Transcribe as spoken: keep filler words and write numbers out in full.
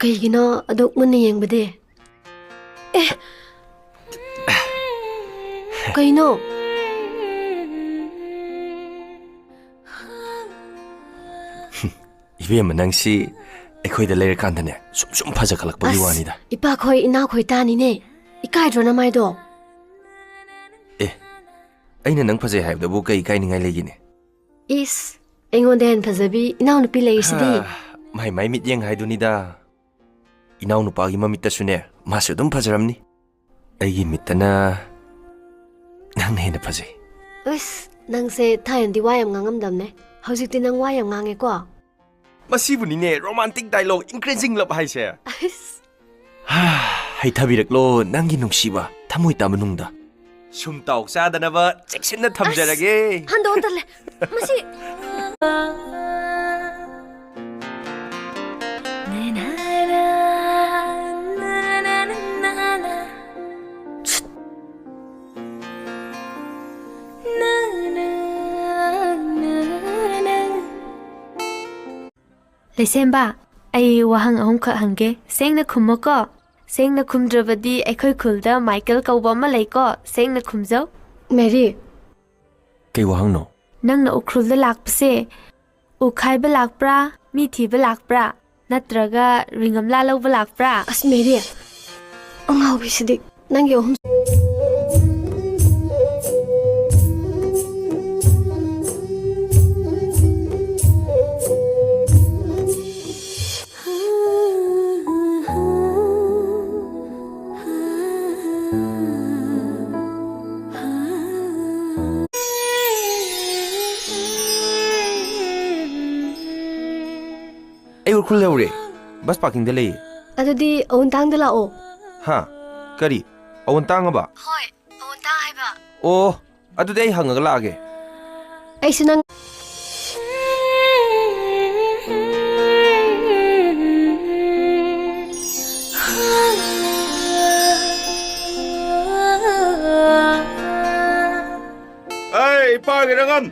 ꯀꯩꯒꯤꯅꯣ ꯑꯗꯨꯛ ꯃꯨꯟꯅ ꯌꯦꯡꯕꯗꯤ? ꯑꯦ! ꯀꯩꯅꯣ? ꯏꯕꯦꯝꯃ, ꯅꯪꯁꯤ ꯑꯩꯈꯣꯏꯗ ꯂꯩꯔꯀꯥꯟꯗꯅꯦ, ꯁꯨꯝ ꯁꯨꯝ ꯐꯖꯈꯠꯂꯛꯄꯒꯤ ꯑꯁ, ꯋꯥꯅꯤꯗ꯫ ꯏꯄꯥꯈꯣꯏ ꯏꯅꯥꯎꯈꯣꯏ ꯇꯥꯅꯤꯅꯦ꯫ ꯏꯀꯥꯏꯗ꯭ꯔꯣ ꯅꯃꯥꯏꯗꯣ? ꯑꯦ, ꯑꯩꯅ ꯅꯪ ꯐꯖꯩ ꯍꯥꯏꯕꯗꯕꯨ ꯀꯩ ꯏꯀꯥꯏꯅꯤꯡꯉꯥꯏ ꯂꯩꯒꯦꯅꯦ? ꯏꯁ, ꯑꯩꯉꯣꯟꯗ ꯍꯦꯟꯅ ꯐꯖꯕꯤ ꯏꯅꯥꯎꯅꯨꯄꯤ ꯂꯩꯔꯤꯁꯤꯗꯤ꯫ ꯍꯥ, ꯃꯥꯏ ꯃꯥꯏ ꯃꯤꯠꯌꯦꯡ ꯍꯥꯏꯗꯨꯅꯤꯗ꯫ ꯏꯅꯥꯎꯅꯨꯄꯥꯒꯤ ꯃꯃꯤꯠꯇꯁꯨꯅꯦ, ꯃꯥꯁꯨ ꯑꯗꯨꯝ ꯐꯖꯔꯝꯅꯤ꯫ ꯑꯩꯒꯤ ꯃꯤꯠꯇꯅ ꯅꯪꯅ ꯍꯦꯟꯅ ꯐꯖꯩ꯫ ꯑꯁ, ꯅꯪꯁꯦ ꯊꯥꯏꯅꯗꯤ ꯋꯥ ꯌꯥꯝ ꯉꯥꯡꯉꯝꯗꯕꯅꯦ꯫ ꯍꯧꯖꯤꯛꯇꯤ ꯅꯪ ꯋꯥ ꯌꯥꯝ ꯉꯥꯡꯉꯦꯀꯣ? ꯃꯁꯤꯕꯨꯅꯤꯅꯦ romantic dialogue, increasing love ꯍꯥꯏꯁꯦ꯫ ꯑꯁ꯫ ꯍꯥ, ꯍꯩꯊꯕꯤꯔꯛꯂꯣ ꯅꯪꯒꯤ ꯅꯨꯡꯁꯤꯕ ꯊꯃꯣꯏ ꯇꯥꯕ ꯅꯨꯡꯗ꯫ ꯁꯨꯝ ꯇꯥꯎ ꯆꯥꯗꯅꯕ ꯆꯦꯛꯁꯤꯟꯅ ꯊꯝꯖꯔꯒꯦ꯫ ꯑꯁ, ꯍꯟꯗꯣꯛꯑꯣ, ꯇꯜꯂꯦ꯫ ꯃꯁꯤ꯫ ꯂꯩꯁꯦꯝꯕ, ꯑꯩ ꯋꯥꯍꯪ ꯑꯍꯨꯝꯈꯛ ꯍꯪꯒꯦ, ꯁꯦꯡꯅ ꯈꯨꯝꯃꯣꯀꯣ꯫ ꯁꯦꯡꯅ ꯈꯨꯝꯗ꯭ꯔꯕꯗꯤ ꯑꯩꯈꯣꯏ ꯈꯨꯜꯗ ꯃꯥꯏꯀꯦꯜ ꯀꯧꯕ ꯑꯃ ꯂꯩꯀꯣ, ꯁꯦꯡꯅ ꯈꯨꯝꯖꯧ꯫ ꯃꯦꯔꯤ꯫ ꯀꯩ ꯋꯥꯍꯪꯅꯣ? ꯅꯪꯅ ꯎꯈ꯭ꯔꯨꯜꯗ ꯂꯥꯛꯄꯁꯦ, ꯎ ꯈꯥꯏꯕ ꯂꯥꯛꯄ꯭ꯔꯥ, ꯃꯤ ꯊꯤꯕ ꯂꯥꯛꯄ꯭ꯔꯥ, ꯅꯠꯇ꯭ꯔꯒ ꯔꯤꯡꯒꯝꯂꯥ ꯂꯧꯕ ꯂꯥꯛꯄ꯭ꯔꯥ? ꯑꯁ, ꯃꯦꯔꯤ, ꯑꯉꯥꯎꯕꯤꯁꯤꯗꯤ꯫ ꯅꯪꯒꯤ ꯑꯍꯨꯝ꯫ ꯑꯩ ꯎꯈ꯭ꯔꯨꯜ ꯌꯧꯔꯦ꯫ ꯕꯁ ꯄꯥꯔꯀꯤꯡꯗ ꯂꯩꯌꯦ꯫ ꯑꯗꯨꯗꯤ ꯑꯋꯨꯟꯇꯥꯡꯗ ꯂꯥꯛꯑꯣ꯫ ꯍꯥ? ꯀꯔꯤ? ꯑꯋꯨꯟꯇꯥꯡ ꯑꯕ? ꯍꯣꯏ, ꯑꯋꯨꯟꯇꯥꯡ ꯍꯥꯏꯕ꯫ ꯑꯣ, ꯑꯗꯨꯗꯤ ꯑꯩ ꯍꯪꯉꯒ ꯂꯥꯛꯑꯒꯦ꯫ ꯑꯩꯁꯨ ꯅꯪ꯫ ꯑꯩ ꯏꯄꯥꯒꯤ ꯔꯪꯒꯝ!